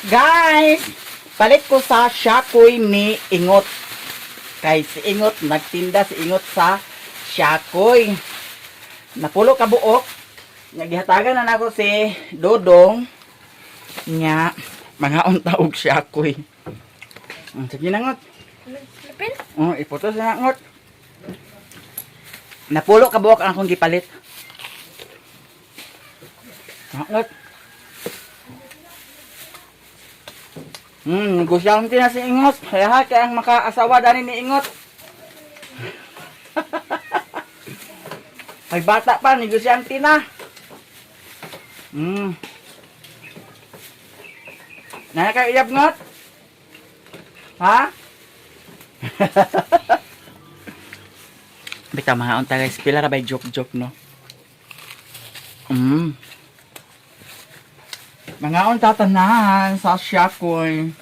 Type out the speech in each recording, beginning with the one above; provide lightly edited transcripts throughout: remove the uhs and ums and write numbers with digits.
Guys, palit ko sa Shakoy ni Ingot. Kay si Ingot, nagtinda si Ingot sa Shakoy. Napulo ka buok. Nya gihatagan na nako si Dodong. Nya mga unta og Shakoy. Sige na, Ngot. Lapin? Oh, iputos na, Ngot. Napulo ka buok ang akong gipalit. Ngot. Negosyante na si Ingot. Kaya kaya ang makaasawa dani ni Ingot. Ay, bata pa, negosyante na. Nana kayo iyab, Ngot? Ha? Bitaw mga unta, guys, pila ra bay joke-joke, no? Mga unta tanan sa Shakoy.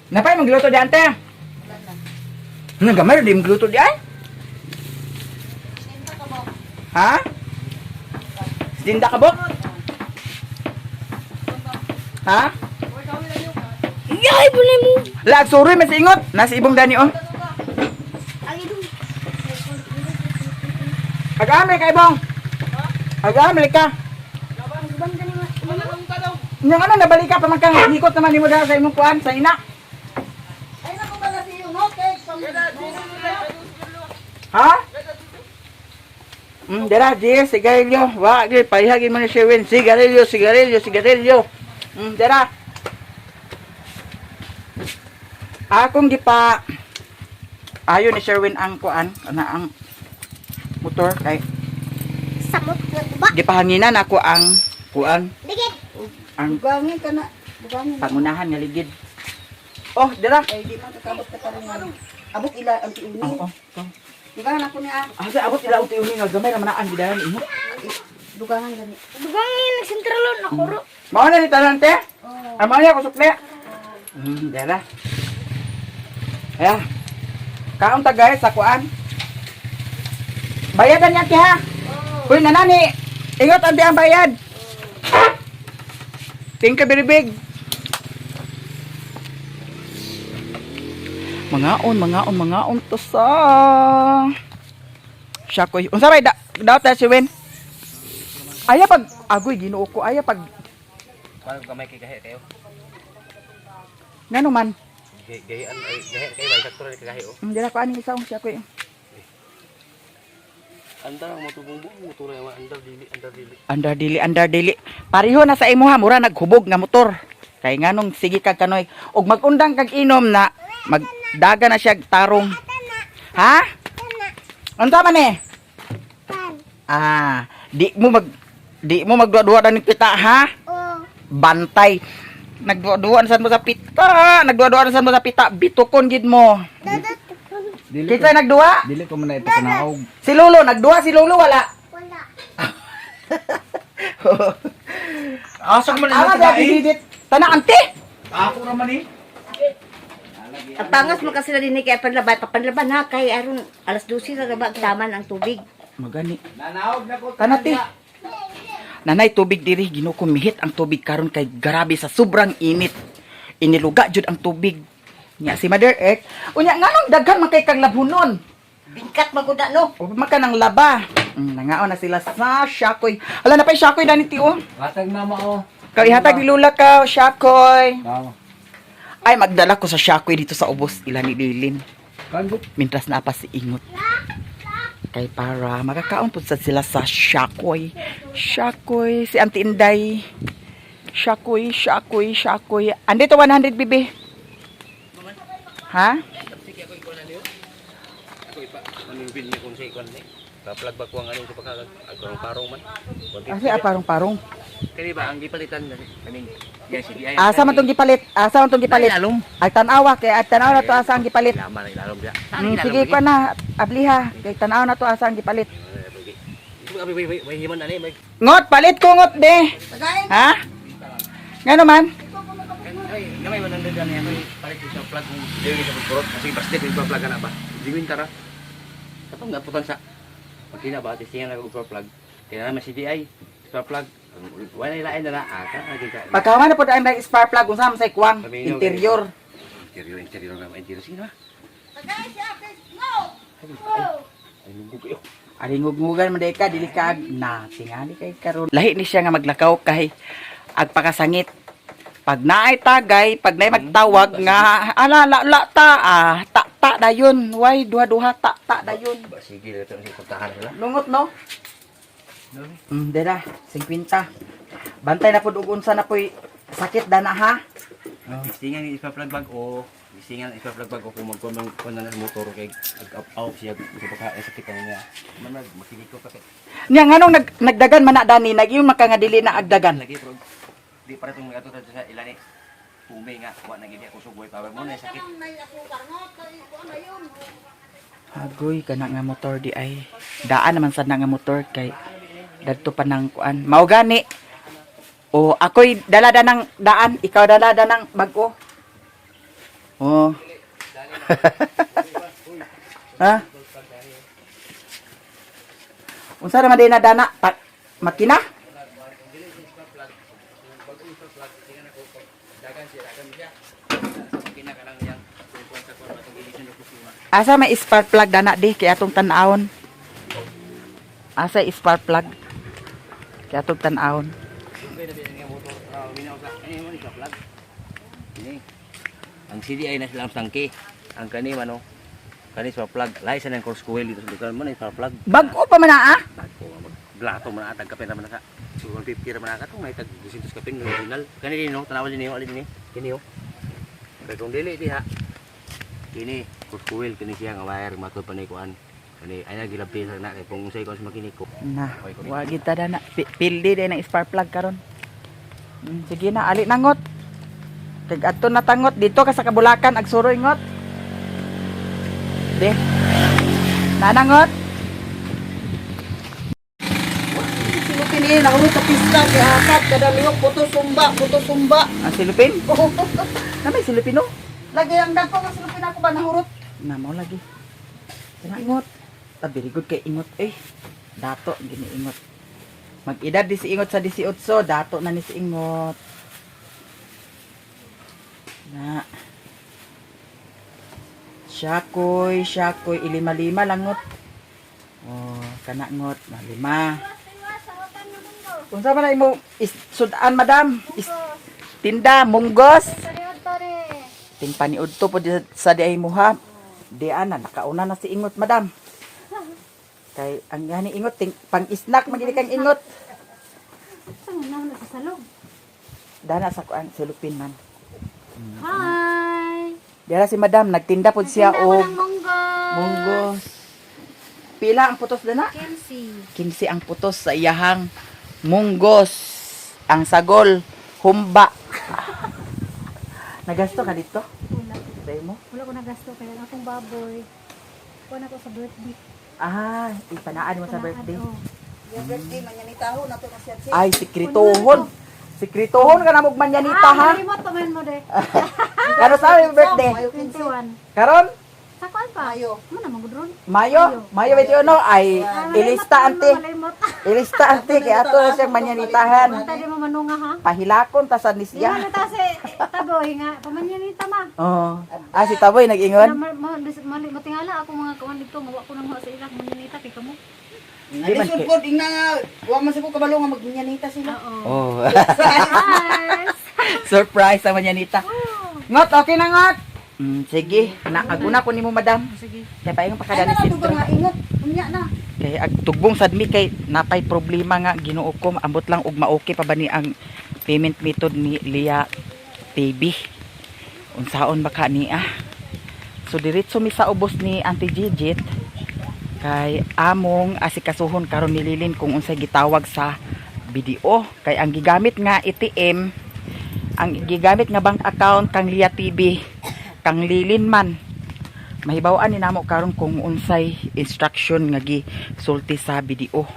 Napay magluto di ante? Ano gamay di magluto di ay? Ha? Tinda ka bok? Ha? Yay, bunay mo. Lag suri mas ingot. Nasa ibong dani oh. Ang idong. Agame ka ibong. Agame ka. Yung ano, nabalik ka pa man kang hikot naman nimo dahil sa imong kuan sa ina. Ha? Dara, di, sigarilyo. Wa, di, pahihagin mo ni Sherwin. Sigarilyo, sigarilyo, sigarilyo. Dara. Akong gipa ayo ni Sherwin ang kuan, ana ang motor kay Samot nga ba? gipahanginan ako ang kuan, Ligid. ang Bugangin ka na. Bugangin. pangunahan nga ligid. Oh, dara. Ay, di man kakabot ka tarungan. Abot ila ang tiuni. Oo. Dugangan ako niya. Ah, sa abot ila uti uni nga gamay ra man ang gidaran imo. Dugangan gani. Dugangin nagsentralon ako ro. Mao na ni tanan te. Oh. Ang mao niya ko sukli. Dara. Aya. Kaon ta, guys, sa kuan. Bayadan niya ha. Uy, nanani. Ingat ante ang bayad. Thank you very big. Mangaon, mangaon, mangaon to sa Shakoy. Unsa may da daw ta si Win? Aya pag agoy Ginoo ko, aya pag Parang gamay kay gahi kayo. ngano man. Gahian ay gahi kayo ba sakto ra ni kagahi oh. Dira ko ani isa ang Shakoy. Andar ang motobong motor ay andar dili, andar dili. Andar dili, andar dili. Pareho na sa imuha, mura naghubog nga motor. Kay nganong sige kag kanoy og magundang kag inom na magdaga na siya tarong. Ha? Unsa man eh? Ah, di mo magduwa-duwa na ning pita ha? Oh. Bantay. Nagduwa-duwa na sad mo sa pita, nagduwa-duwa na sad mo sa pita, bitukon gid mo. Dadat. Dili Kinsa nagduwa? dili ko man na ipakanaog. Si Lolo, nagduwa si Lolo wala. Wala. Asa ko man Ama sa didit. Tana ante. Ako ra man eh. Ang pangas mo kasi na din kay panlaban, papanlaban ha kay aron alas 12 na ba ang taman ang tubig. Magani. Nanaog na ko. Kanati. Nanay tubig diri, Ginoo ko, mihit ang tubig karon kay grabe sa sobrang init. Iniluga jud ang tubig. Nya si Mother Earth. Unya nganong daghan man kay kag labhunon? Bingkat maguda no. O man ka ng laba. Nangaon na sila sa Shakoy. Hala na pa Shakoy dani ti oh. Hatag mama oh. Kay ihatag ni Lula ka Shakoy. Tama. Ay, magdala ko sa Shakoy dito sa ubos ila ni Lilin. Kango. Mintras na pa si Ingot. Kay para makakaon pud sad sila sa Shakoy. Shakoy si Auntie Inday. Shakoy, Shakoy, Shakoy. Andito 100, bibi. Ha? Ako ipa ano yung bill niya kung sa ikon ni. Pa-plug ba ko ang ano sa pagkakag ang parong man. Asa aparong-parong? Kani ba ang gipalitan na kaning yan si DI. Asa man tong gipalit? Asa man tong gipalit? Ilalom. Ay tan-awa kay at tan-aw na to asa ang gipalit. Laman ang ilalom diya. Sige ko na abliha kay tan-aw na to asa ang gipalit. May himan ani may Ngot, palit ko ngot de. Ha? Ngano man? ay gamay 100 ani ako palit ko sa plug kung dili sa pagkurot kasi basta di pa plug na ba. Diwin tara. Katong gaputan sa Pagkina ba testingan na ko plug. Kaya naman si DI sa plug. Wala ilain na na aka lagi ka. Pagkahuman na po ang spark plug unsa man say kuwang Paminaw, interior. Interior, interior na, interior sige na. Ay, lunggo kayo. Alingugmugan man day ka dili ka na tingali kay karon. Lahi ni siya nga maglakaw kay agpakasangit. Pag naay tagay, pag naay magtawag nga ala la la ta ah, ta ta dayon. Way duha-duha ta ta dayon. Ba sige, ito ang puntahan sila. Lungot no? Dira, 50. Bantay na pud og unsa na po'y sakit dana ha. Gistingan ni ipa-plug bag o gistingan ipa-plug bag o kung magkuhan man kuan na sa motor kay ag up siya sa baka ay sakit na niya. Man mag makinig ko kasi. Nya nganong nagdagan man na dani, nagyun man ka nga dili na agdagan. Lagi bro. Di para itong ato sa ilani. Pumi nga wa na gid ako sugway power mo na sakit. Agoy kana nga motor di ay daan naman sad na nga motor kay dadto pa nang kuan. Mao gani. O ako'y dala da ng daan, ikaw dala da ng bag-o. Oh. Ha? Unsa naman din na dana? Makina? Asa may spark plug dana di kay atong tan-awon. Asa spark plug? Kay atong tan-awon. Ang CDI na sila ang tangke. Ang kani mano. Kani sa plug. Lahi sa nang cross coil dito sa dukan mo na sa plug. Bag-o pa man na ah. Bago nga mag blato man atag kapin ra man ka. So 150 ra man ka tong may tag 200 kapin no original. Kani din no, tanawa din niyo alin ni. Kini oh. Kay kung dili diha. Kini cross coil kini siya nga wire matod pa ni kuan. Kani ay nagilabti sa na kay kung unsay kuan sa makinig ko. Na, wa gid ta dana. Pildi day ng spark plug karon. Sige na, ali nangot. Kag adto na tangot dito ka sa Kabulakan ag suroy ngot. De. Nanangot. Silupin eh, nahulog sa pista, kay hakat, kada lihok, puto sumba, puto sumba. Ang silupin? Na may silupin no? Lagi ang dako nga silupin ako ba nahurot? Na mo lagi. Kana ingot. Ta very good kay ingot eh. Dato gini ingot. Mag-edad di si ingot sa 18, dato na ni si ingot. Na. Siyakoy, siyakoy, ilima-lima langot. Oh, kana ngot, na lima. Unsa man na imo sudan madam? Tinda munggos. Ting paniud to po sa di ay muha. Di ana nakauna na si ingot madam. Kay ang gani ingot ting pang snack magili kang ingot. Saan na na sa salog? Dana sa kuan silupin man. Hi! Dira si madam nagtinda pod siya Nagtinda ko og ng munggos. munggos. Pila ang putos dana? Kenzie. 15 ang putos sa iyahang munggos. Ang sagol humba. Nagasto ka dito? Wala. Sa imo? Wala ko nagasto kaya ang akong baboy. Kuha na ko sa birthday. Ah, ipanaan mo sa Panaad, birthday. oh. Yung birthday, manyanitaho na to na siya. Ay, sikritohon. Sikritohon ka na mo manyanita, ha? Ah, nalimot pa man mo de. Karon sa aming birthday? 21. Karon? Sa kuan pa? Mayo. Mo na magudron. Mayo? Mayo 21? Ay, Ah, ilista, ante. Malimot. Ilista, ante. Kaya ato na siyang manyanitahan. Bantay di mo manunga ha. Pahilakon, ta sa Di nisya. man ta si Taboy nga pamanyanita ma. Oh. Ah, si Taboy, nag-ingon? Na, ma, ma, ma, matingala ako mga kuan dito, mawa ko nang sa ilak manyanita kay kamo. Di man Lisod kay- po, ingna nga, wa man sa ko kabalo nga magnyanita sila. Oo. Oh. Surprise! Surprise sa manyanita. Ngot, okay na, ngot? Sige. Na, aguna ko nimo, madam. Sige. Kaya paingon pa Ay, kada ni na lang sentro. nga ingot, unya na. Kay ag tugbong sad mi kay napay problema nga Ginoo ko ambot lang og maoke pa ba ni ang payment method ni Lia TV. Unsaon ba ka niya? So diretso mi sa ubos ni Auntie Gigit kay among asikasuhon karon ni Lilin kung unsay gitawag sa BDO kay ang gigamit nga ATM, ang gigamit nga bank account kang Lia TV kang Lilin man, mahibaw-an ni namo karon kung unsay instruction nga gisulti sa BDO.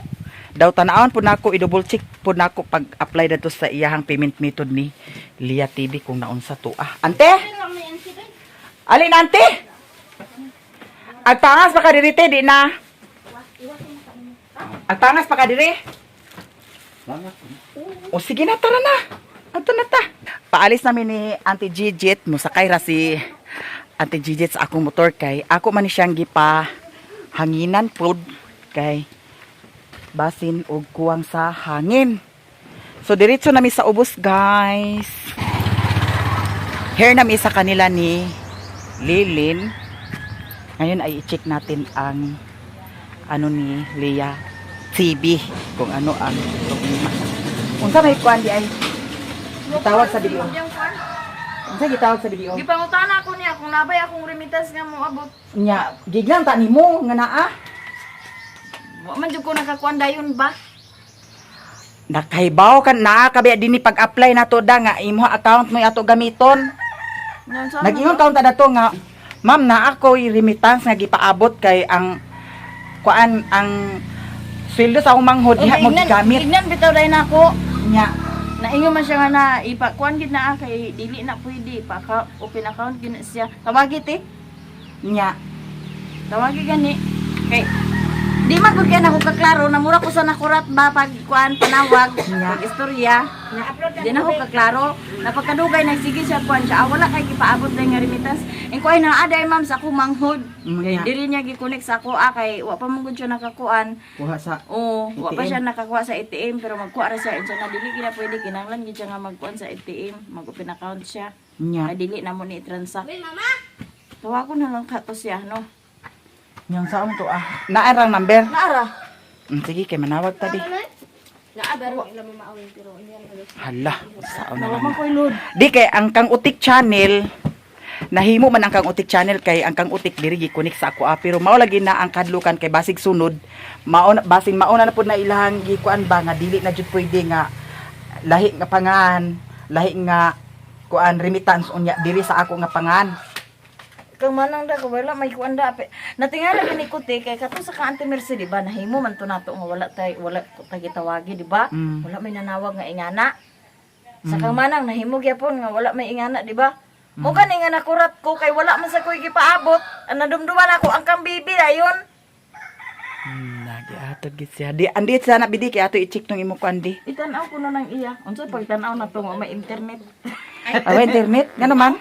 Daw tan-awon pud nako, i-double check pud nako pag-apply dadto sa iyahang payment method ni Lia TV kung naunsa to ah. Ante? Alin ante? Agpangas pa ka diri te, di na. Agpangas pa ka diri. O sige na, tara na. Ato na ta. Paalis namin ni Auntie Gigit, musakay ra si Auntie Gigit sa akong motor kay ako man ni siyang gipa hanginan pod kay basin og kuwang sa hangin. So diretso nami sa ubos, guys. Here nami sa kanila ni Lilin. Ngayon ay i-check natin ang ano ni Leah TV kung ano ang problema. Unsa may kuan di ay gitawag sa video? Unsa gitawag sa video? Gipangutana ako niya kung nabay akong remittance nga moabot. Nya, giglang ta nimo nga naa. Wa man jud ko nakakuan dayon ba? Nakahibaw ka naa ka ba dinhi pag-apply nato da nga imong account mo ato gamiton. Ngan sa Nag-ingon kaon ta dato nga, "Ma'am, naa ko'y remittance nga gipaabot kay ang kuan ang sweldo sa akong manghod diha mo gigamit." Ingnan bitaw day nako. Nya, Naingon man siya nga na ipakuan gid na ah, kay dili na pwede pa ka open account gid na siya. Tawagi te. Nya. Tawagi gani. Kay di man gud kay nako kaklaro na mura ko sa nakurat ba pag kuan panawag pag istorya. Di na ko kaklaro. Napagkadugay nagsige siya kuan siya. Ah, wala kay gipaabot day nga remittance. Ingko ay naa day ma'am sa akong manghod. Kay Nya. diri niya gi-connect sa ako ah, kay wa pa man gud siya nakakuan. Kuha sa Oo, wa pa ATM. siya nakakuha sa ATM pero magkuha ra siya. Siya na dili gina pwede kinahanglan gid siya nga magkuan sa ATM, mag-open account siya. Nya. Ay dili na mo ni i-transact. Tawagon na lang ka to siya no. Nyang saon to ah. Naa rang number. Naara. Sige kay manawag ta di. Hala, saon na Wa lang. man koy load. Di kay ang Kang Utik channel nahimo man ang Kang Utik channel kay ang Kang Utik diri gi-connect sa ako ah, pero mao lagi na ang kadlukan kay basig sunod mao na, basin mao na na pud na ilahang gikuan ba nga dili na jud pwede nga lahi nga pangan, lahi nga kuan remittance unya diri sa ako nga pangan. Kang manang da ko wala may kuan da. Natingala gani ko te kay kato sa ka Auntie Mercy di ba nahimo man to nato nga wala tay wala ko tagitawagi di ba? Wala may nanawag nga ingana. Sa kang manang nahimo gyapon nga wala may ingana di ba? Mo gani nga nakurat ko kay wala man sa koy gipaabot. Ang nadumduman ako ang kang bibi ayon. Lagi ato gid siya. Di andi sana bidi kay ato i-check tong imo kuan di. Itan-aw ko na ng iya. Unsa pagtan-aw na to nga may internet. Awa internet ngano man?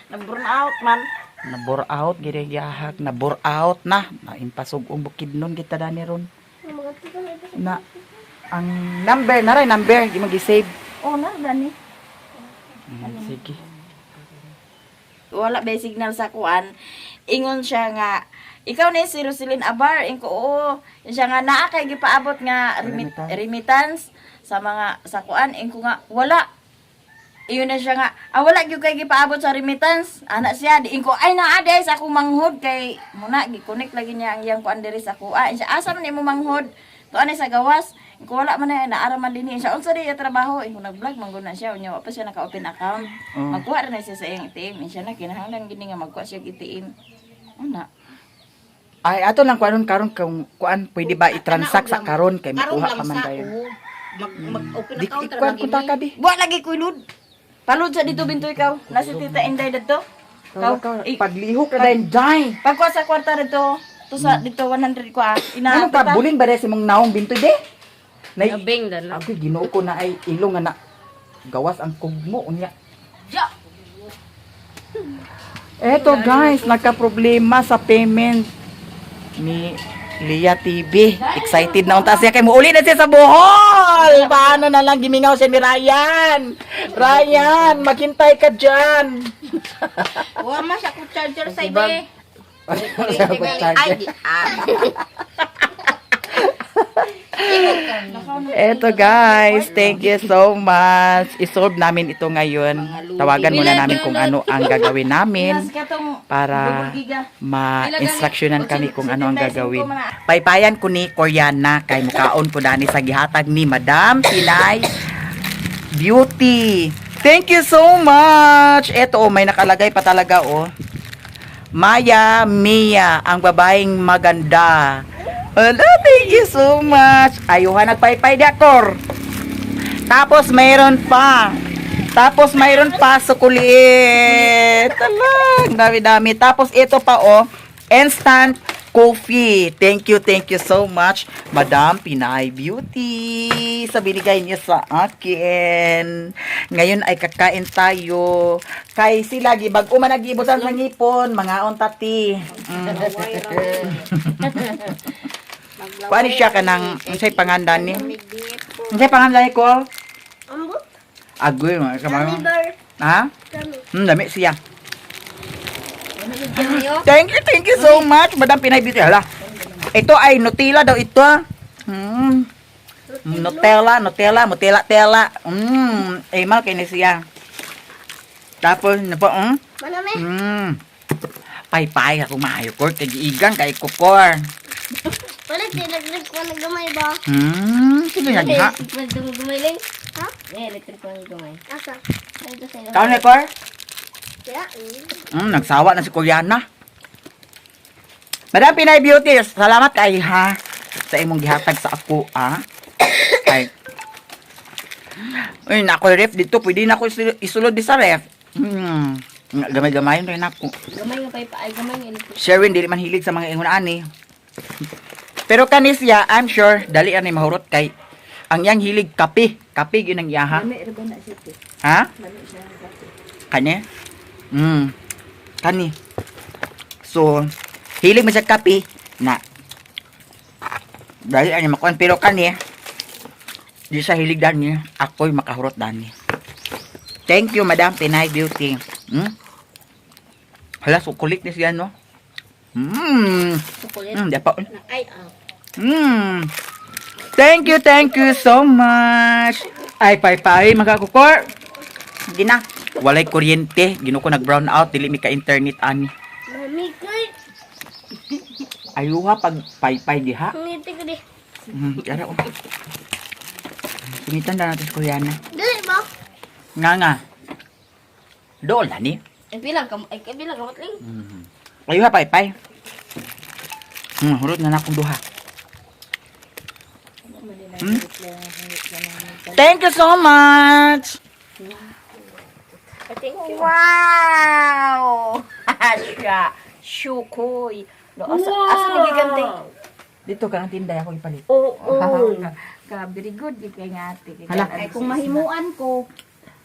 Na-burn out man. Na bore out gid gihak, na bore out na. Naimpasug ang bukid nun kita dani ron. Na ang number naray number di mo gi-save. Oh na dani. Sige. Wala ba signal sa kuan. Ingon siya nga ikaw na si Roselyn Abar ingko oo. Siya nga naa kay gipaabot nga Remittance. remittance sa mga sa kuan ingko nga wala. Iyon na siya nga, ah, wala gyud kay gipaabot sa remittance. Ana siya, di ingko ay naa day sa akong manghod kay muna gi-connect lagi niya ang iyang kuan diri sa kuha. Siya asa man imo manghod? Tuan sa gawas. Ingko wala man na naara man dinhi. Siya unsa di iya trabaho? Ingko nag-vlog man gud na siya unya wa pa siya naka-open account. Magkuha ra na siya sa iyang ATM. Siya na kinahanglan gini nga magkuha siya og ATM. Ana. Ay ato lang kuanon karon kung kuan pwede ba i-transact sa karon kay Karon makuha lang pa man sa dayon. oo. Mag-open Di account ra kuan lagi kun ta ni. ka di. Wa lagi koy load. Palud sa dito binto ikaw. Nasa Tita Inday didto. Kaw, Ikaw, paglihok na dayon day. Pagkuha sa kwarta dito, to sa dito 100 ko ah. Ina Ano ka buling ba sa mong naong binto de? Nay, Nabing na ako Ginoo ko na ay ilong nga na gawas ang kugmo unya. Ja. Eto guys, nagka-problema sa payment ni Lia TV. Excited na unta siya kay muuli na siya sa Bohol. Paano na lang gimingaw siya ni Ryan? Ryan, maghintay ka diyan. Wa man siya ko charger sa ibe. Ay, Ay, di ah. Eto guys, thank you so much. I-solve namin ito ngayon. Tawagan muna namin kung ano ang gagawin namin Inas ka tong para double giga. ma-instructionan kami kung ano ang gagawin. Paypayan ko ni Koryana kay mukaon ko dani sa gihatag ni Madam Pinay Beauty. Thank you so much. Eto oh, may nakalagay pa talaga oh. Maya Mia, ang babaeng maganda. Hello, thank you so much. Ayuhan nagpaypay diakor. Tapos mayroon pa. Tapos mayroon pa sukulit. Talang, dami-dami. Tapos ito pa oh, instant Coffee. Thank you so much, Madam Pinay Beauty, sa binigay niyo sa akin. Ngayon ay kakain tayo. Kay sila, gibag uma nagibutan sa ngipon, mga tati. Paano siya ka ng, unsay pangandan ni? Unsay pangandan ni ko? Ambot. Agoy, mga kamay. Liver. Ha? Dami. Dami siya. Thank you so much, Madam Pinay Beauty. Hala. Ito ay Nutella daw ito. Nutella, Nutella, Nutella, tela. Eh, mal kay ni siya. Tapos, na po, Manami. Paypay ako maayo ko. Kay giigang kay kukor. Palit, electric ko na gamay ba? Sige na diha. Pwede mo gumiling? Ha? Eh, electric ko gamay. Asa? Ito sa iyo. Kaon ni kor? Kaya, Nagsawa na si Koreana. Madam Pinay Beauty, salamat kay ha sa imong gihatag sa ako ah. Kay. Uy, nako ref dito, pwede na ako isulod di sa ref. Gamay-gamay rin ako. Gamay nga pa ay gamay nga electric. Sherwin dili man hilig sa mga ingon ani. Pero kanis siya, I'm sure dali ani mahurot kay ang yang hilig kape. Kape gyud ang iyaha. Lami ra ba na siya te? Ha? Lami siya ang kape. Kani? Kani. So, hilig mo sa kape na dahil ani makuan pero kani di sa hilig dani ako'y makahurot dani. Thank you, Madam Pinay Beauty. Hala, sukulit ni siya, no? Chocolate. Di pa. Ay, ah. Thank you so much. Ay, pay pay, mga kukor. Hindi na. Walay kuryente. Gino ko nag-brown out. Dili mi ka-internet, ani. Mami ko. Ayuha pag pay-pay diha. Ngiti ko di. Yara, oh. Sungitan na natin si Koreana. Dali ba? Nga nga. Dool, ani. Ay, bilang ka, ay, bilang ka, matling. Ayuha, pay-pay. Hurot na na akong duha. Thank you so much! Wow! Siya. Shukoy. No, asa, asa nagigante? Dito ka ang tinday ako ipalit. Oo. Oh, Ka, very good. Di kay nga ate. Kay Hala. Ay kung mahimuan ko,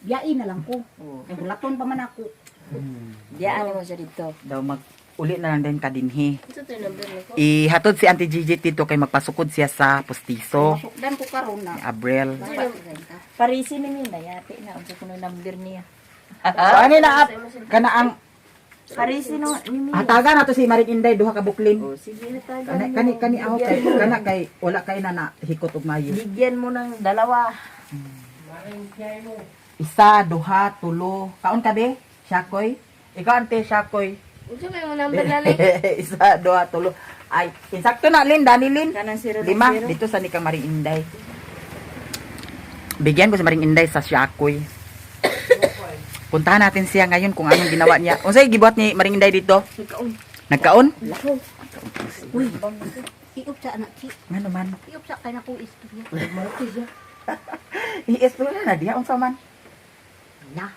biyain na lang ko. Kay hulaton pa man ako. Diyan mo siya dito. Daw mag uli na lang din kadinhi. Ito to yung number niko. Ihatod si Auntie Gigi dito kay magpasukod siya sa postiso Masukdan ko karon na. ni Abril. Parisi ni Minda, yate na. Unsa kuno number niya. So ani na up kana ang Parisi no ni Minda. hatagan nato si Maring Inday duha ka buklin. Oh, sige hatagan Kani mo. kani kani ako kay kana kay wala kay na na hikot og mayo. Bigyan mo ng dalawa. Isa, duha, tulo. Kaon ka be? Shakoy? Ikaw ante Shakoy. Unsa may mo number na ni? Isa, duha, tulo. Ay, insakto na Lin, Dani Lin. Kanang zero Lima, zero. dito sa ni kang Maring Inday. Bigyan ko si Maring Inday sa Shakoy. Puntahan natin siya ngayon kung anong ginawa niya. Unsay gibuhat ni Maring Inday dito? Nagkaon. Nagkaon? Iup sa anak ki. Ngano man? Iup sa kay nako istorya. I-explore na diha unsa man. Na.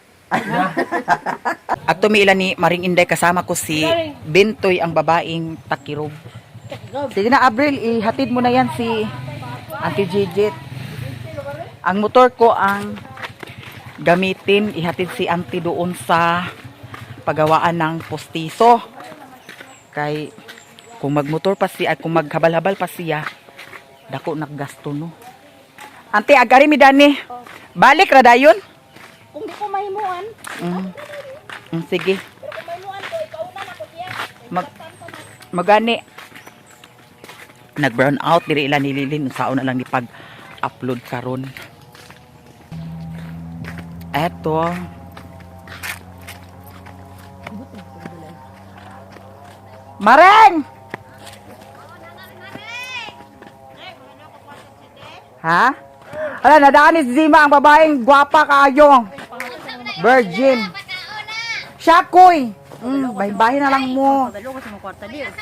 At tumila ni Maring Inday kasama ko si Bintoy ang babaeng takirob. Sige na Abril, ihatid mo na yan si Auntie Gigit. Ang motor ko ang gamitin, ihatid si Auntie doon sa pagawaan ng postiso. Kay kung magmotor pa siya, at kung maghabal-habal pa siya, dako naggasto no. Auntie, agari mi dani. Balik ra dayon. Kung di ko mahimuan, Sige. Mag magani nag brown out diri ila nililin sao na lang ni pag upload karon. Eto. Mareng! Ha? Ala, nadaan ni Zima ang babaeng gwapa kayo. Virgin. Shakoy. Bahin-bahin na lang mo.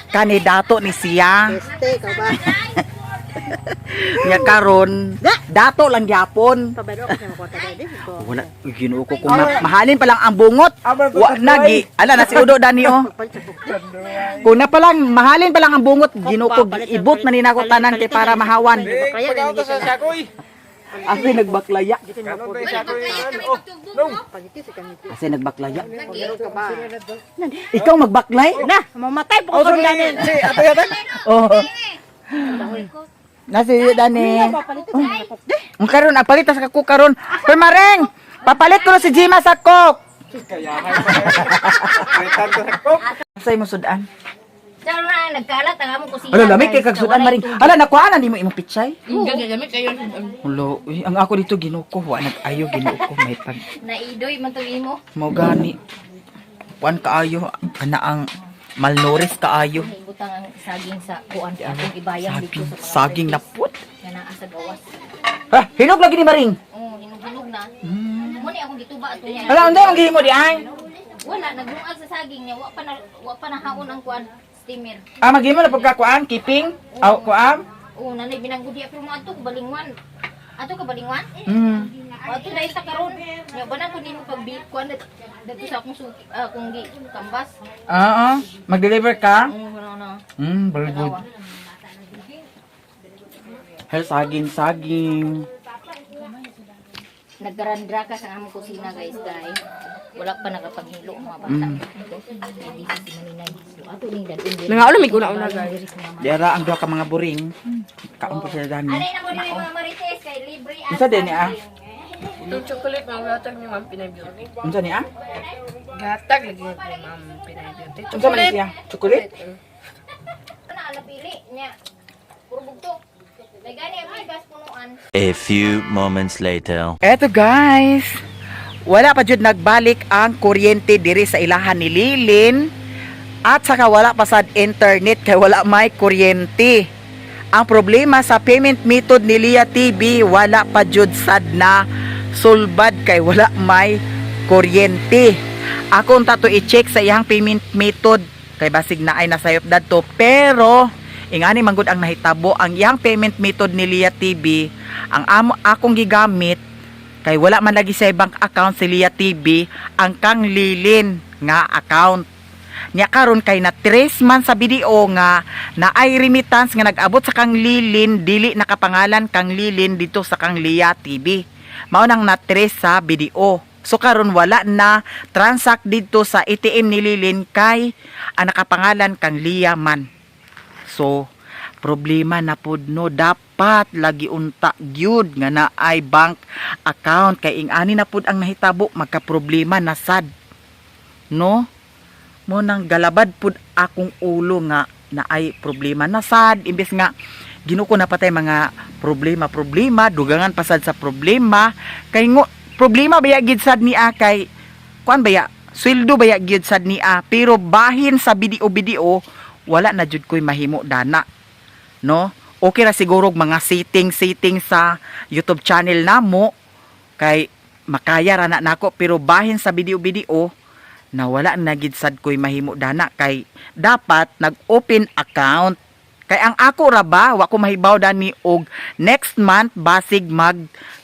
Kandidato ni siya. este ka ba? Nya karon, dato lang gyapon. Pabalo ako sa makuha tayo dito. Wala, uy, Ginoo ko kung mahalin pa lang ang bungot. Wa na gi. Ala na si Udo dani oh. Kung na pa lang mahalin pa lang ang bungot, Ginoo ko ibot na ni nako tanan kay para mahawan. Kaya Pag-auto sa sakoy. Asa nagbaklaya? Kanon tayo sakoy. Oh, nung. Asa nagbaklaya? Ikaw magbaklay? Na, mamatay po Oh, ko sorry. dani. Si, ato yata. Oh. Nasi Dani. Ang karon ang palit sa ko karon. Pero Mareng, papalit ko na si Jima sa coke. Kaya nga pa. Palitan ko sa coke. Sa imong sudan. Charo na, nagkalat ang among kusina. Ala lamig kay kag sudan Maring. Ala nakuha na nimo imong pichay. Gamit kayo. Ulo, uy, ang ako dito Ginoo ko, wa nag-ayo Ginoo ko may pag Naidoy man to imo. mo gani. Kuan kaayo kana ang malnourished kaayo. Ibutang ang saging sa kuan akong ibayang dito Saging, sa mga saging na put. Nga naa sa gawas. Ha, hinog lagi ni Maring. Oo, hinog-hinog na. Mo ni akong gituba ato niya. Ala, unsa ang gihimo di ay? Wala naglungag sa saging niya, wa pa nahaon ang kuan steamer. Ah, maghimo na pagkakuan, keeping. Aw, kuan. Oo, nanay binanggod diya pero mo adto kabalingwan. Adto kabalingwan? Adto dahil sa karon. Nya banan ko nimo pag kuan dito sa akong suki, akong gi kambas. Ah, ah. Mag-deliver ka? Oo, wala na. Very good. Hell, saging, saging. Nagkarandra ka sa among kusina guys, guys. Wala pa nakapaghilo ang mga bata. Hindi si Maninay. So, ato ning dadun. Nangaulom mig una-una guys. Diara ang duha ka mga buring. Kaon pa sila dani. Anay na mo diri mga marites kay libre ang Unsa din ni ah? Itong chocolate ma'am, gatag ni Ma'am Pinay Beauty. Unsa ni ah? Gatag lagi ni Ma'am Pinay Beauty. Unsa man ni siya? Chocolate? Na alapili nya. Puro bugtok. May gani ang bigas punuan. A few moments later. Eto guys, wala pa jud nagbalik ang kuryente diri sa ilahan ni Lilin at saka wala pa sad internet kay wala may kuryente. Ang problema sa payment method ni Lia TV, wala pa jud sad na sulbad kay wala may kuryente. Ako unta to i-check sa iyang payment method kay basig na ay nasayop dadto, pero ingani manggod ang nahitabo ang iyang payment method ni Lia TV, ang amo akong gigamit kay wala man lagi sa bank account si Lia TV ang kang Lilin nga account niya. Karon kay na trace man sa BDO nga na ay remittance nga nag-abot sa kang Lilin, dili nakapangalan kang Lilin dito sa kang Lia TV. Mao nang na-trace sa BDO. So karon wala na transact dito sa ATM ni Lilin kay ang nakapangalan kang Lia man. So, problema na pud no, dapat lagi unta gyud nga naay bank account kay ing-ani na pud ang nahitabo, magka-problema na sad. No? Mo nang galabad pud akong ulo nga naay problema na sad imbes nga ginuko na patay mga problema problema dugangan pasad sa problema kay ngo problema baya gid sad ni a kay kuan baya sweldo baya gyud sad ni a, pero bahin sa BDO BDO wala na jud ko'y mahimo dana no. Okay ra siguro og mga setting setting sa YouTube channel namo kay makaya ra na nako, pero bahin sa video video na wala na gid sad ko'y mahimo dana kay dapat nag-open account kay ang ako ra ba wa ko mahibaw dani og next month basig mag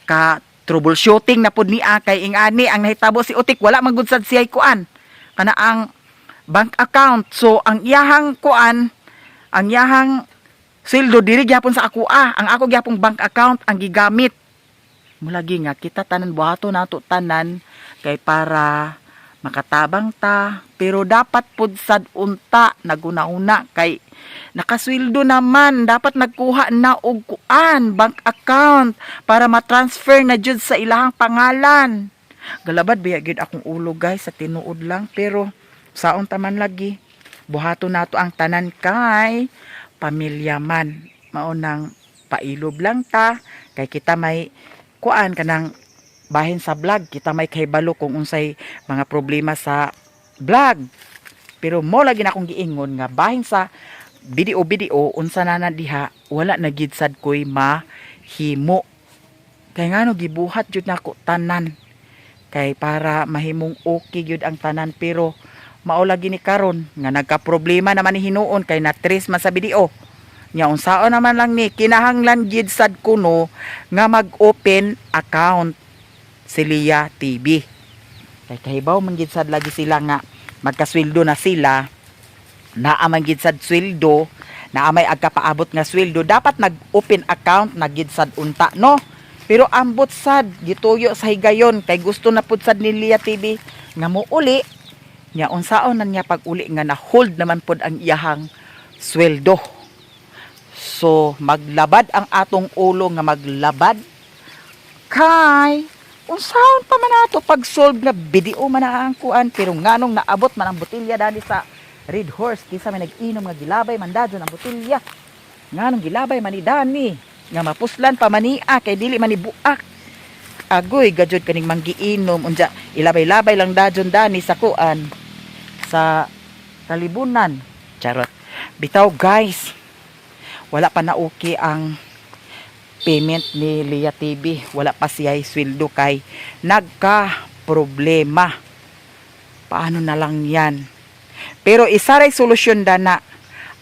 ka troubleshooting na pud niya kay ing-ani ang nahitabo si Utik, wala man gud sad siya kuan kana ang bank account. So ang iyahang kuan, ang iyahang sweldo diri gyapon sa ako ah. Ang ako gyapong bank account ang gigamit. Mulagi nga kita tanan buhato nato tanan kay para makatabang ta, pero dapat pud sad unta naguna-una kay nakasweldo naman, dapat nagkuha na og kuan bank account para ma-transfer na jud sa ilahang pangalan. Galabad biya gyud akong ulo guys sa tinuod lang, pero saon taman lagi buhato nato ang tanan kay pamilya man. Mao nang pailob lang ta kay kita may kuan kanang bahin sa vlog, kita may kahibalo kung unsay mga problema sa vlog, pero mo lagi na akong giingon nga bahin sa video video unsa na na diha wala na gid sad koy mahimo kay ngano gibuhat jud nako tanan kay para mahimong okay gyud ang tanan, pero mao lagi ni karon nga nagka-problema naman ni hinuon kay na-trace man sa video. Nya unsaon naman lang ni kinahanglan gid sad kuno nga mag-open account si Lia TV. Kay kahibaw man gid sad lagi sila nga magkasweldo na sila, naa man gid sad sweldo, naa may agkapaabot nga sweldo, dapat nag-open account na gid sad unta, no? Pero ambot sad gituyo sa higayon kay gusto na pud sad ni Lia TV nga mouli. Nya unsaon na niya pag uli nga na hold naman pod ang iyahang sweldo. So maglabad ang atong ulo nga maglabad kay unsaon pa man ato pag-solve nga BDO man na ang kuan, pero nganong naabot man ang botelya dali sa Red Horse, kinsa may nag-inom nga gilabay man dadyon ang botelya? Nganong gilabay man ni Dani nga mapuslan pa man niya kay dili man ni buak? Agoy gajud kaning manggiinom, unja ilabay-labay lang dadyon dani sa kuan, sa kalibunan. Charot bitaw, guys. Wala pa na okay ang payment ni Lia TV. Wala pa siya sweldo kay nagka problema. Paano na lang yan? Pero isa ray solusyon dana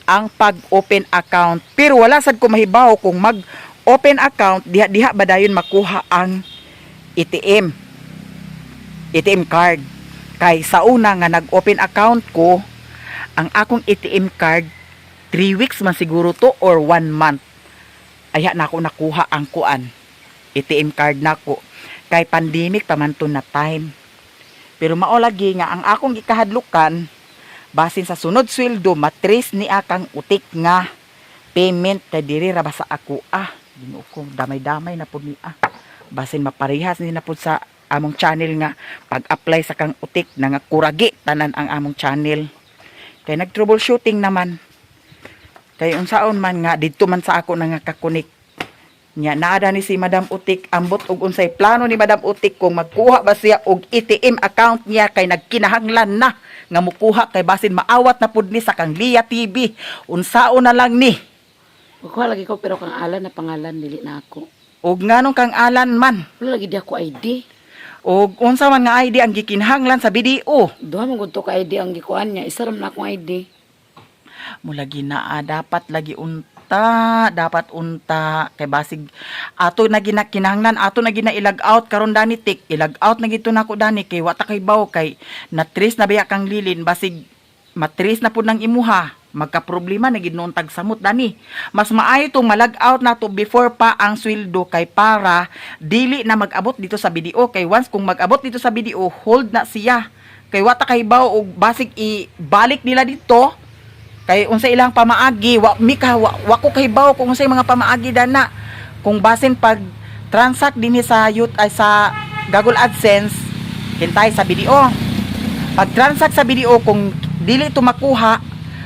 ang pag-open account. Pero wala sad ko mahibaw kung mag-open account, diha-diha ba dayon makuha ang ATM? ATM card. Kay sa una nga nag-open account ko, ang akong ATM card 3 weeks man siguro to or 1 month ayha na ako nakuha ang kuan, ATM card nako, kay pandemic pa man to na time. Pero mao lagi nga ang akong gikahadlukan, basin sa sunod sweldo matres ni akang utik nga payment kay diri ra ba sa ako. Ah, Ginoo ko, damay-damay na pud ni. Ah, basin maparehas ni na pud sa among channel nga pag-apply sa kang utik na nga kuragi tanan ang among channel kay nag troubleshooting naman, kay unsaon man nga didto man sa ako na nga kakunik. Nya naada ni si Madam Utik, ambot og unsay plano ni Madam Utik, kung magkuha ba siya og ATM account niya, kay nagkinahanglan na nga mukuha kay basin maawat na pud ni sa kang Lia TV. Unsaon na lang ni? Kuha lagi ko pero kang Alan na pangalan, dili na ako. Og nganong kang Alan man? Wala lagi di ako ID. Og unsa man nga ID ang gikinahanglan sa BDO? Duha man gud to ka ID ang gikuan niya. Isa ra man akong ID. Mulagi na ah, dapat lagi unta, dapat unta kay basig ato na ginakinahanglan, ato na gina ilag out karon dani tik ilag out na gito nako dani kay wa ta kay baw kay na-trace na biya kang Lilin. Basig matrace na pud ng imuha, magka-problema na gid noon tagsamot dani. Mas maayo tong malag out na to before pa ang sweldo kay para dili na mag-abot dito sa BDO, kay once kung mag-abot dito sa BDO, hold na siya kay wa ta kay baw og basig ibalik nila dito kay unsa ilang pamaagi. Wa mi ka wa ko kahibaw kung unsay mga pamaagi dana, kung basin pag transact dinhi sa youth ay sa Google AdSense, hintay sa BDO. Pag transact sa BDO, kung dili to makuha,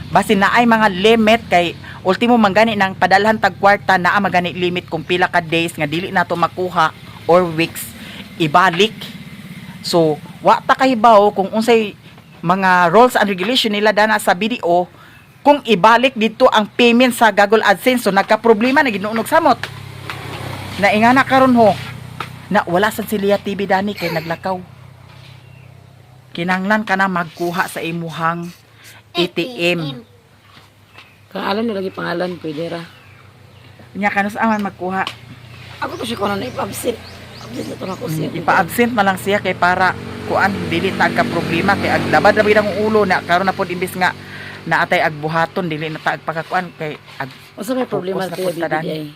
basin na ay mga limit, kay ultimo manggani ng padalhan tag kwarta naa magani limit kung pila ka days nga dili na to makuha or weeks ibalik. So wa ta kahibaw kung unsay mga rules and regulation nila dana sa BDO kung ibalik dito ang payment sa Google AdSense. So nagka-problema na ginuunog samot na ingana karon ho na wala sa si Lia TV dani kay naglakaw. Kinanglan ka na magkuha sa imuhang ATM. Kang Alan na lagi pangalan pwede ra. Nya kanus aman magkuha? Ako to siya kuno na ipa-absent. Absent na to na ko siya. Ipa-absent man lang siya kay para kuan, dili ta ka problema, kay aglabad ra ang ulo na karon na pod, imbis nga naatay agbuhaton, dili na ta agpakakuan kay ag Unsa may problema Focus na sa punta dani. BBI?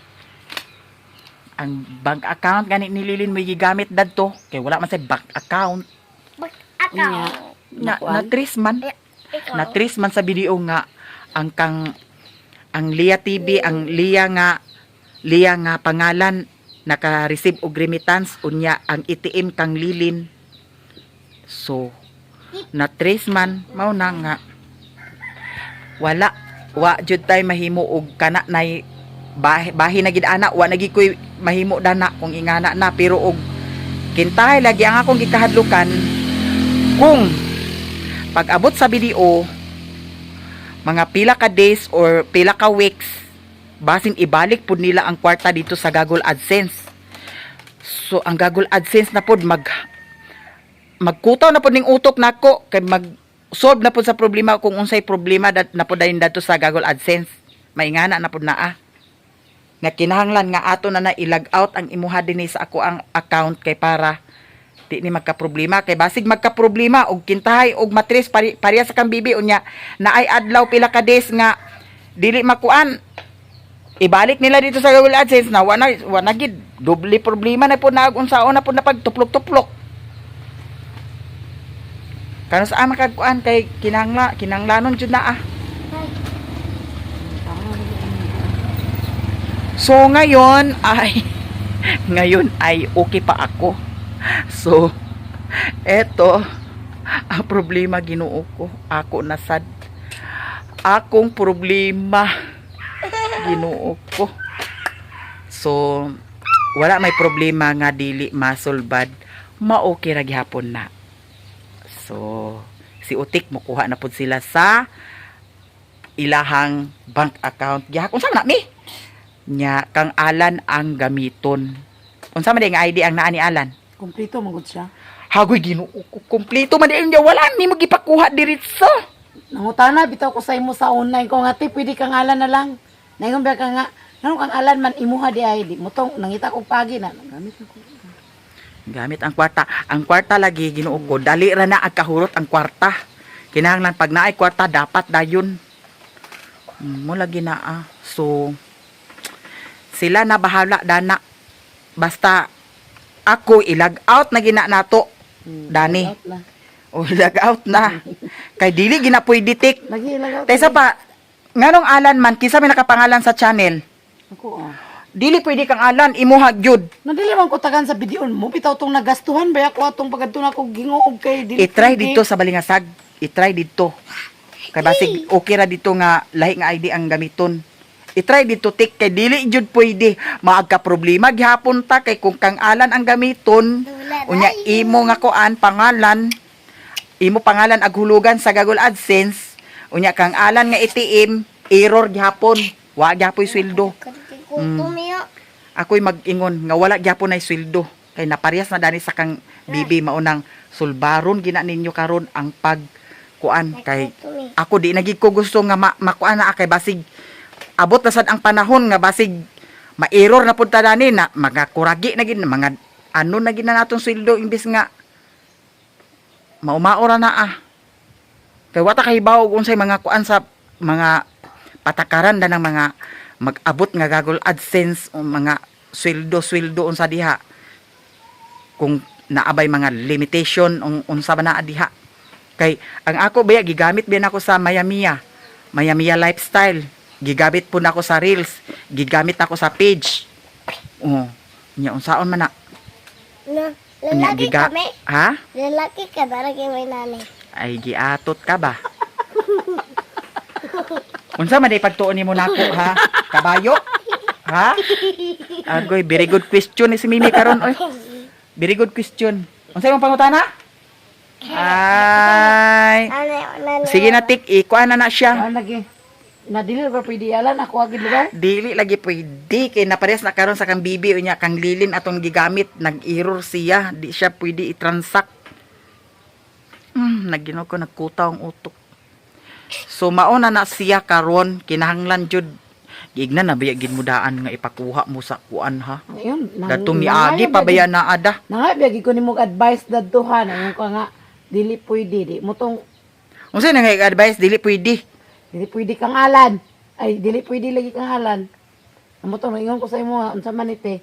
Ang bank account gani ni Lilin may gigamit dadto kay wala man say bank account. Unya, Na nakuan? na trace man, na trace man sa video nga ang kang ang Lia TV, ang Lia nga pangalan naka-receive og remittance, unya ang ATM kang Lilin. So na trace man, mao na nga wala, wa jud tay mahimo og kana nay bahi, bahi na gid ana, wa na gid koy mahimo dana kung ingana na. Pero og kintahay lagi ang akong gikahadlukan, kung pag-abot sa BDO mga pila ka days or pila ka weeks, basin ibalik pud nila ang kwarta dito sa Google AdSense. So ang Google AdSense na pud magkutaw na pud ning utok nako kay mag solve na pud sa problema kung unsay problema dat na pud dayon dadto sa Google AdSense. Maingana na pud naa. Nga kinahanglan nga ato na na i-log out ang imuha dinhi sa ako ang account kay para di ni magka-problema kay basig magka-problema og kintahay og matres pariya sa kang bibi unya naay adlaw pila ka days nga dili makuan, ibalik nila dito sa Google AdSense na wa na gid doble problema na po na unsaon na po na pagtuplok-tuplok kano sa ama kagkuan kay kinanglanon jud na ah. So ngayon ay ngayon ay okay pa ako. So eto ang problema, Ginoo ko, ako na sad akong problema, Ginoo ko. So wala may problema nga dili masulbad, ma-okay ra gihapon na. So si Utik mukuha na pud sila sa ilahang bank account gihapon sa na mi nya kang Alan ang gamiton. Unsa man di nga ID ang naa ni Alan? Kumplito man gud siya. Hagoy, Ginoo ko, kompleto man di niya, wala ni mo gipakuha diretso. Nangutana bitaw ko sa imo sa online ko nga te pwede kang alan na lang. Naingon ba ka nga ngano kang alan man imuha di ay di mo tong nangita kog pagi na gamit na ko. Gamit ang kwarta. Ang kwarta lagi, Ginoo ko, dali ra na ang kahurot ang kwarta. Kinahanglan pag naay kwarta dapat dayon. Mo lagi na ah. So sila na bahala dana. Basta ako ilag out na gina nato. Dani. Out na. O ilag out na. Kay dili gina pwede tik. Lagi ilag out. Tesa pa, nganong Alan man kinsa may nakapangalan sa channel? Ako ah. Dili pwede kang Alan, imuha gyud. Nandili man ko tagan sa bidion mo bitaw tong nagastuhan ba ako atong pagadto na ko gingoog kay dili. I-try pwede. dito sa Balingasag. I-try dito. Kay basig okay ra dito nga lahi nga ID ang gamiton. I-try dito tik kay dili jud pwede maagka problema gihapon ta kay kung kang Alan ang gamiton unya imo nga kuan pangalan, imo pangalan ag hulugan sa Google AdSense, unya kang Alan nga ATM error gihapon, wa gihapon sweldo. Ako'y mag-ingon nga wala gyapon ay sweldo kay naparehas na dani sa kang bibi, maunang sulbaron gina ninyo karon ang pag kuan kay ako di na gid ko gusto nga makuan na kay basig abot na sad ang panahon nga basig ma-error na pud ta dani na mga kuragi na gid mga ano na gid na natong sweldo imbes nga maumao ra na ah kay wa ta kahibaw og unsay mga kuan sa mga patakaran da ng mga mag-abot nga Google AdSense o mga sweldo sweldo unsa diha kung naabay mga limitation unsa ba naa diha kay ang ako baya gigamit biyan ako sa Mayamiya Mayamiya lifestyle, gigamit po nako sa reels, gigamit ako sa page. Oh, nya unsaon man na? Na, Nya lalaki kami. Ha? Lalaki ka para kay may nanay. Ay giatot ka ba? Unsa man day pagtuon nimo nako ha? Kabayo? Ha? Agoy, very good question ni si Mimi karon oy. Very good question. Unsa imong pangutana? Ay. Nanay, nanay. Sige na tik, ikuan na na siya. Ah, lagi. Na dili ba pwede alan ako agid lugar? Dili lagi pwede kay naparehas na karon sa kang bibi unya kang lilin atong gigamit nag-error siya, di siya pwede i-transact. Nagino ko nagkutaw ang utok. So mauna na siya karon kinahanglan jud giignan na biya gid mo daan nga ipakuha mo sa kuan ha. Ayun, Datong niagi pa ba yan na ada? Nangay ko nimo advice dadto ha, naingon ka nga dili pwede di mo tong Unsa na nga advice dili pwede? dili pwede kang alan. Ay dili pwede lagi kang alan. Amo to ingon ko sa imo ha, unsa man ite.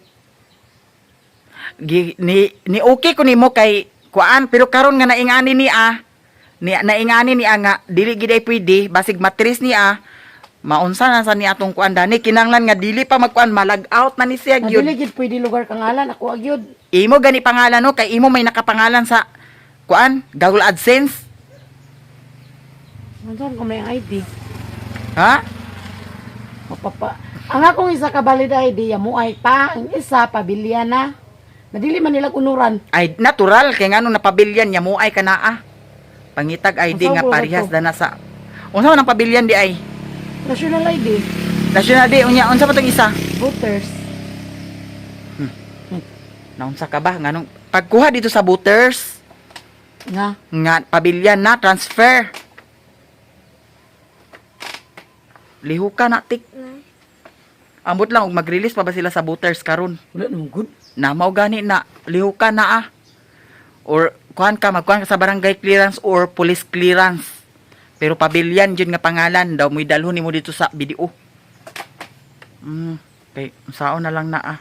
Gi, ni okay ko nimo kay kuan pero karon nga naingani ni ah ni naingani ni ah nga dili gid ay pwede basig matris ni ah maunsa na sa ni atong kuan dani kinahanglan nga dili pa magkuan malag out na ni siya Na gyud. dili gid pwede lugar kang alan ako agyud. Imo gani pangalan no kay imo may nakapangalan sa kuan Google AdSense. Unsa ko may ID? Ha? Mapapa. Ang akong isa ka valid ID ya mo ay pa, ang isa pabilya na. Na dili man nila unuran. Ay natural kay ngano napabilyan nya mo ay kanaa pangitag ID Unsa nga ko parehas to? dana sa unsa man ang pabilyan di ay? National ID, National ID unya unsa pa tong isa? voters. Naunsa ka ba nganong pagkuha dito sa voters Nga nga pabilyan na transfer. Liho ka na tik. Ambot lang og mag-release pa ba sila sa voters karon. Wala naman good. Na mao gani na lihukan na ah. Or kuan ka, magkuan ka sa barangay clearance or police clearance. Pero pabilyan jud nga pangalan daw mo'y dalhon nimo dito sa BDO. Kay sao na lang na ah.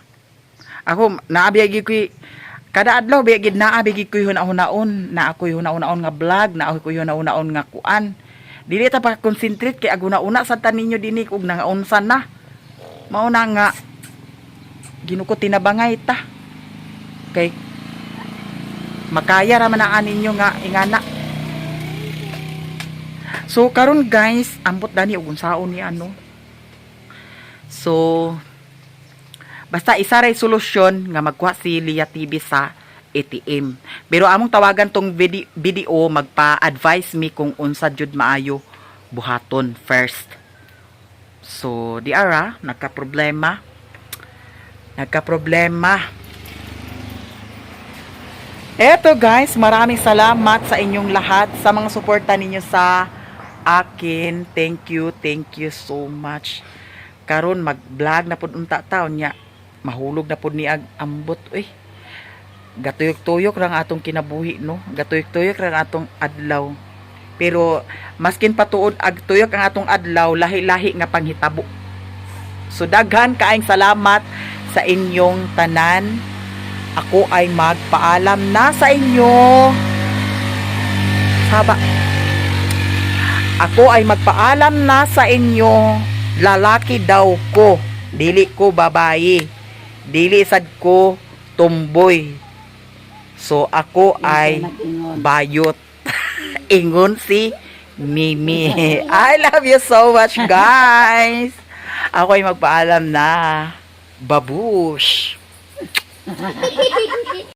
Ako naabi gyud ko'y kada adlaw biya gid naa bi gid ko'y huna-hunaon, naa ko'y huna-hunaon nga vlog, naa ko'y huna-hunaon nga kuan. Dili ta pa concentrate kay aguna-una sa taninyo dinhi ug nangaunsa na. Mao na nga ginuko tinabangay ta. Kay makaya ra man ang ninyo nga ingana. So karon guys, ambot dani og unsaon ni ano. So basta isa ray solusyon nga magkuha si Lia TV sa ATM. Pero among tawagan tong video magpa-advise mi kung unsa jud maayo buhaton first. So di ara nagka-problema. Nagka-problema. Eto guys, maraming salamat sa inyong lahat sa mga suporta ninyo sa akin. Thank you so much. Karon mag-vlog na pud unta taon nya. Mahulog na pud ni ag ambot uy. Gatuyok-tuyok ra ang atong kinabuhi no. Gatuyok-tuyok ra ang atong adlaw. Pero maskin patuod ag tuyok ang atong adlaw, lahi-lahi nga panghitabo. So daghan kaayong salamat sa inyong tanan. Ako ay magpaalam na sa inyo. Saba. Ako ay magpaalam na sa inyo. Lalaki daw ko. Dili ko babae. Dili sad ko tomboy. So ako ay Nag-ingon. bayot. Ingon si Mimi. I love you so much, guys. Ako ay magpaalam na. Babush.